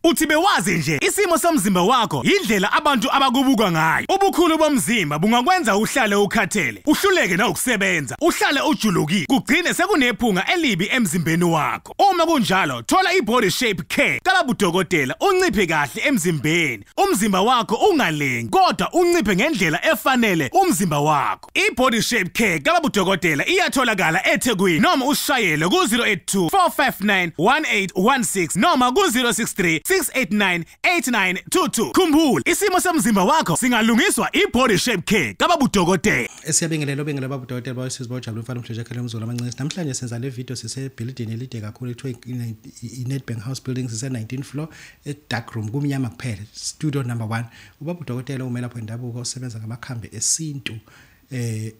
Uthi bewazi nje isimo somzimba wakho indlela abantu abakubuka ngayo. Ubukhulu bomzimba bungakwenza uhlale ukhathele, uhluleke nokusebenza, uhlale ujulukile, kugcine sekunephunga elibi emzimbeni wakho. Uma kunjalo, thola iBody Shape Care kababudokotela unciphe kahle emzimbeni. Umzimba wakho ungalengi kodwa unciphe ngendlela efanele umzimba wakho. iBody Shape Care kababudokotela iyatholakala eThekwini noma usishayele ku 082 459 1816 noma ku 063 689 8922. Khumbula, isimo somzimba wakho singalungiswa iBody Shape Care kababudokotela. Siyabingelela obengela babudokotela bawesizwe bawujabula umfana umhleje ekhaya umzolo amancane. Namhlanje senza le video sise building elide kakhulu ekuthiwa i-Nedbank House Building, sise 19th floor e dark room, kumnyama kuphela, studio number 1. Ubaba udokotela umelaphi wendabuko osebenza ngamakhambi esintu.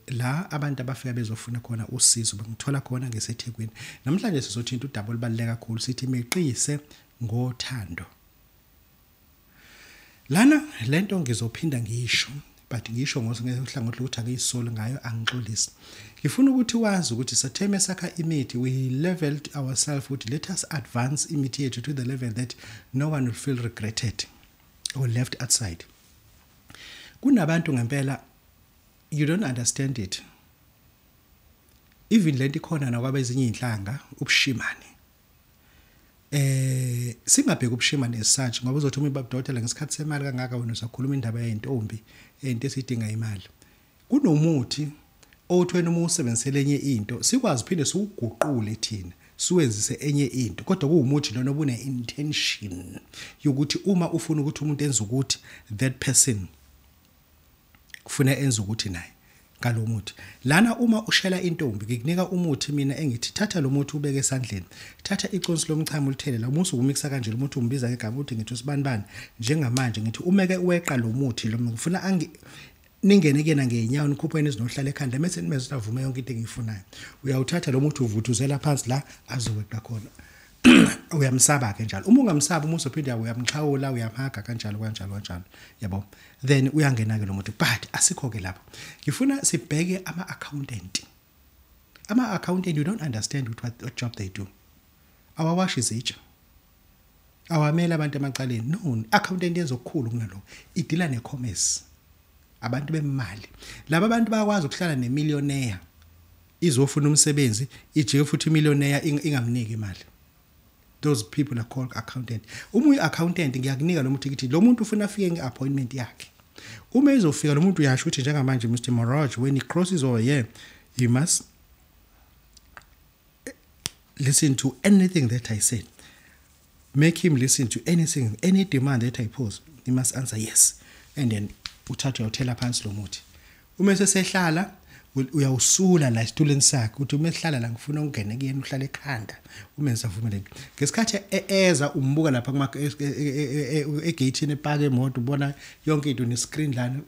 La abantu abafika bezofuna khona usizo bangithola khona ngeseThekwini. Namhlanje sizothinta udaba olubaluleke kakhulu, sithi meqise ngothando. Lana lento ngizophinda ngisho, but ngisho ngohlangothi lokuthi angiyisoli ngayo, angixolisi. Ngifuna ukuthi wazi ukuthi satheme sakha imithi, we leveled ourselves ukuthi let us advance imithi yethu to the level that no one will feel regretted or left outside. Kunabantu ngempela you don't understand it. Even lento ikhona nakwabezinye inhlanga, ubushimane. Singabheka ubushimane as such, ngoba uzothi uma ubabudokotela ngesikhathi semali kangaka wena usakhuluma indaba yeyintombi, into esidinga imali. Kunomuthi othi wena uma usebenzisele enye into sikwazi phinde siwuguqule thina siwenzise enye into, kodwa kuwumuthi lona obune intention yokuthi uma ufuna ukuthi umuntu enze ukuthi, that person kufuna enze ukuthi naye ngalomuthi. Lana uma ushela intombi ngikunika umuthi mina engithi thatha lo muthi ubeke esandleni, thatha iconsi lomchamo ulithele la, umusu umixa kanje lo muthi, umbiza ngegama uthi ngithi usibanibani njengamanje, ngithi umeke weqa lo muthi lo ngifuna ningene kuyena ngeenyawo nikhupheni izinohlala ekhanda mase nimeze avume yonke into engiyifunayo. Uyawuthatha lo muthi uvuthuzela phansi la azoweqa khona. Uyamsaba ke njalo. Uma ungamsaba uma uzophinda uyamxhawula, uyamhaga kanjalo kanjalo kanjalo, yabo. Then uyangena ke lo muntu, but asikho ke lapho. Ngifuna sibheke ama accountant. Ama accountant, you don't understand what job they do. Awawashi izitsha, awamela abantu emacaleni. No, accountant yenza okukhulu kunalokho. Idila necommerce, abantu bemali. Laba bantu bayakwazi ukuhlala nemillionaire izofuna umsebenzi, ijike futhi imillionaire ingamniki imali. Those people are called accountant. Uma uyi-accountant ngiyakunika lo muntu ukuthi lo muntu ufuna afike nge-appointment yakhe. Uma ezofika lo muntu uyasho ukuthi njengamanje Mr. Maraj, when he crosses over here he must listen to anything that I said. Make him listen to anything, any demand that I pose, he must answer yes. And then uthatha uyothela phansi lo muthi. Uma sesehlala uyawusula la esitulweni sakhe, uthi uma ehlala la ngifuna ukungena kuyena uhlala ekhanda, uma ngisavumeleke. Ngesikhathi eza umbuka lapha kuma egate epaka emoto, ubona yonke into ne screen lana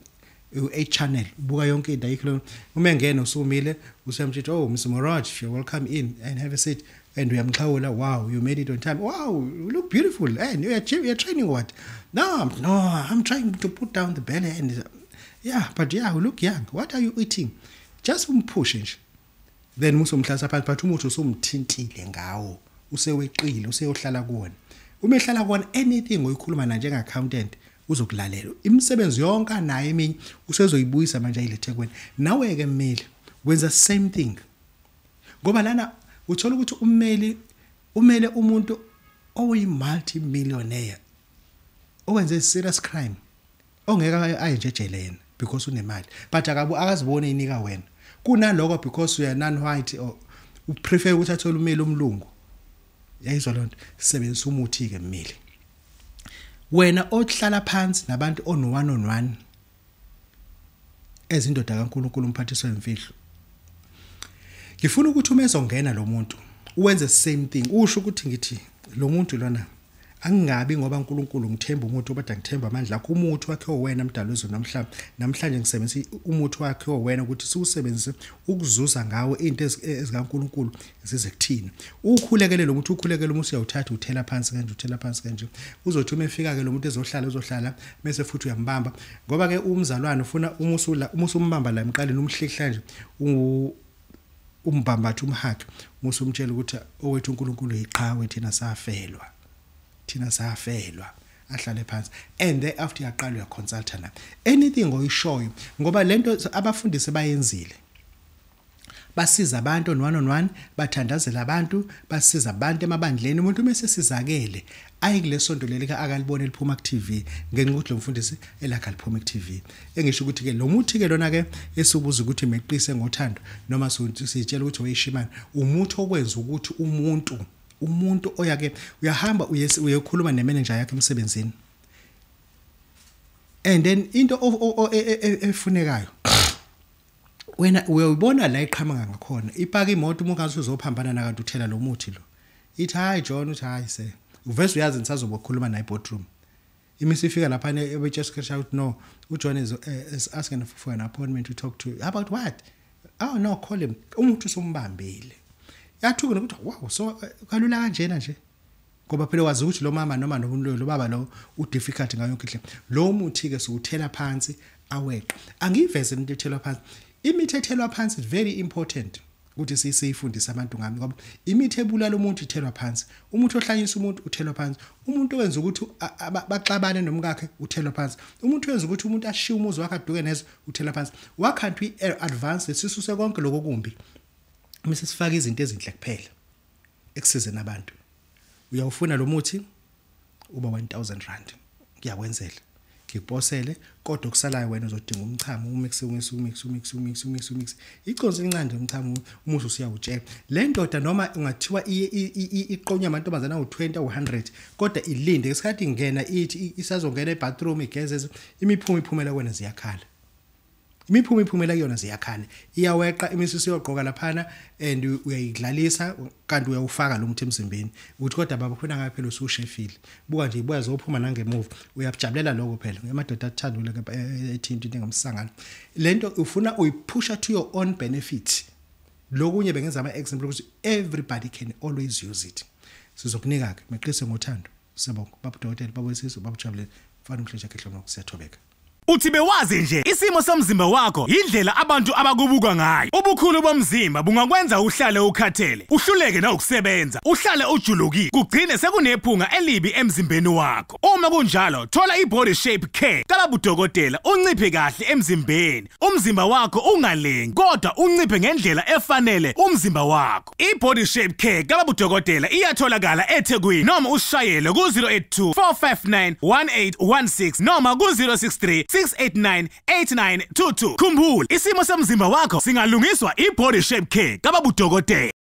u8 channel, ubuka yonke into ayikho. Uma engena usumile usuyamtsho, oh Mr. Maraj, you're welcome in and have a seat. And uyamxhawula, wow, you made it on time, wow, you look beautiful, and you're training what? No, I'm trying to put down the belly and yeah, but yeah, you look young, what are you eating? Just umphushe nje, then musomhlasa phansi, but umuthi usumthintile ngawo, useweqile, useyohlala kuwona. Uma ehlala kuwona anything oyikhuluma na njenga accountant uzokulalela. Imisebenzi yonke anayo eminye usezoyibuyisa manje ayilethe kuwena. Nawe ke mmeli wenza same thing, ngoba lana uthola ukuthi ummeli umele umuntu oyi multi millionaire owenze serious crime ongeke aye nje ejele yena because unemali, but akazibone inika wena kunaloko because uya non white or uprefer ukuthi athole umeli omlungu. Yayizwa lonto. Sebenzisa umuthi ke mmeli, wena ohlala phansi nabantu on one on one ezindoda kaNkuluNkulu umphathiswa imfihlo. Ngifuna ukuthi uma ezongena lo muntu uwenze same thing, usho ukuthi ngithi lo muntu lona angingabi ngoba uNkulunkulu ngithemba umuntu obada ngithemba amandla akho, umuthi wakhe owena mdalo wezulu namhlanje. Namhlanje ngisebenzisa umuthi wakhe owena ukuthi siwusebenzise ukuzuza ngawo into ezikaNkulunkulu zize kuthina. Ukhulekele lo muntu, ukhulekele umuntu, uyawuthatha uthela phansi kanje, uthela phansi kanje. Uzothi uma efika ke lo muntu ezohlala, uzohlala bese futhi uyambamba, ngoba ke umzalwane ufuna umusula, umusumbamba la emqaleni umhlikihla nje, umbambatha umhakhe, umusumtshela ukuthi owethu uNkulunkulu yiqhawe thina safelwa. Thina safelwa. Ahlale phansi and thereafter uyaqala uyaconsulta na anything oyishoyo, ngoba lento abafundisi bayenzile, basiza abantu on one on one, bathandazela abantu, basiza abantu emabandleni. Umuntu mase sizakele ayi kulesonto leli akalibona eliphuma ku TV, ngenxa ukuthi lo mfundisi elakhe aliphuma ku TV. Engisho ukuthi ke lo muthi ke lona ke esubuza ukuthi meqise ngothando noma sitshela ukuthi oyishimane, umuthi okwenza ukuthi umuntu oyake uyahamba uyekhuluma nemanager yakhe emsebenzini, and then into efunekayo wena uyayibona la iqhamuka ngakhona, ipaka imoto uma ungathi uzophambana nakanti uthela lo muthi lo, ithi hayi John, uthi hayi se uvese uyazi nisazobe ukukhuluma naye boardroom. Imisi ifika lapha ebetshela ukuthi no, uJohn is asking for an appointment to talk to you about what? Oh no, call him. Umuntu usumbambile, yathuka nokuthi wow, so kalula kanjena nje, ngoba phela wazi ukuthi lo mama noma lo baba lo u difficult ngayo yonke indlela. Lo muthi ke siwuthela phansi aweqa. Angiveze into ethelwa phansi. Imithi ethelwa phansi is very important ukuthi siyifundise abantu ngami, ngoba imithi ebulala umuntu ithelwa phansi, umuntu ohlanyisa umuntu uthelwa phansi, umuntu owenza ukuthi baxabane nomkakhe uthelwa phansi, umuntu owenza ukuthi umuntu ashiye umuzi wakhe aduke nezwe uthelwa phansi. Why can't we advance sisuse konke lokho kumbi bese sifaka izinto ezinhle kuphela ekusizeni abantu? Uyawufuna lo muthi uba 1000 rand, ngiyakwenzela, ngikuposele, kodwa okusalayo wena uzodinga umchamo, umix umix umix umix umix umix umix iconsi elincane umchamo, umuthi usiyawutshela le ndoda. Noma ungathiwa iqonya amantombazana awu20 awu100, kodwa ilinde isikhathi ingena, ithi isazongena ebathroom igeze, imiphuma iphumela kuwena ziyakhala, imiphuma iphumela kuyona ziyakhala, iyaweqa imisisi iyogqoka laphana and uyayidlalisa kanti uyawufaka lo muthi emzimbeni ukuthi kodwa baba khona ngabe phela usushefile, buka nje ibuya zophuma nangemuva, uyakujabulela lokho phela. Amadoda athandule ethinta into engamsangano lento ufuna uyiphusha to your own benefit. Lokunye bengenza ama example ukuthi everybody can always use it. Sizokunika ke meqise ngothando. Siyabonga baba dokotela, baba wesizwe, baba ujabulele mfana umhleja kehlomno, siyathobeka. Uthi bewazi nje isimo somzimba wakho indlela abantu abakubuka ngayo. Ubukhulu bomzimba bungakwenza uhlale ukhathele, uhluleke nokusebenza, uhlale ujulukile, kugcine sekunephunga elibi emzimbeni wakho. Uma kunjalo, thola iBody Shape Care kababudokotela, unciphe kahle emzimbeni, umzimba wakho ungalengi kodwa unciphe ngendlela efanele umzimba wakho. iBody Shape Care kababudokotela iyatholakala eThekwini, noma ushayele ku 082 459 1816 noma ku 063 689 8922. Khumbula, isimo somzimba wakho singalungiswa iBody Shape Care kababudokotela.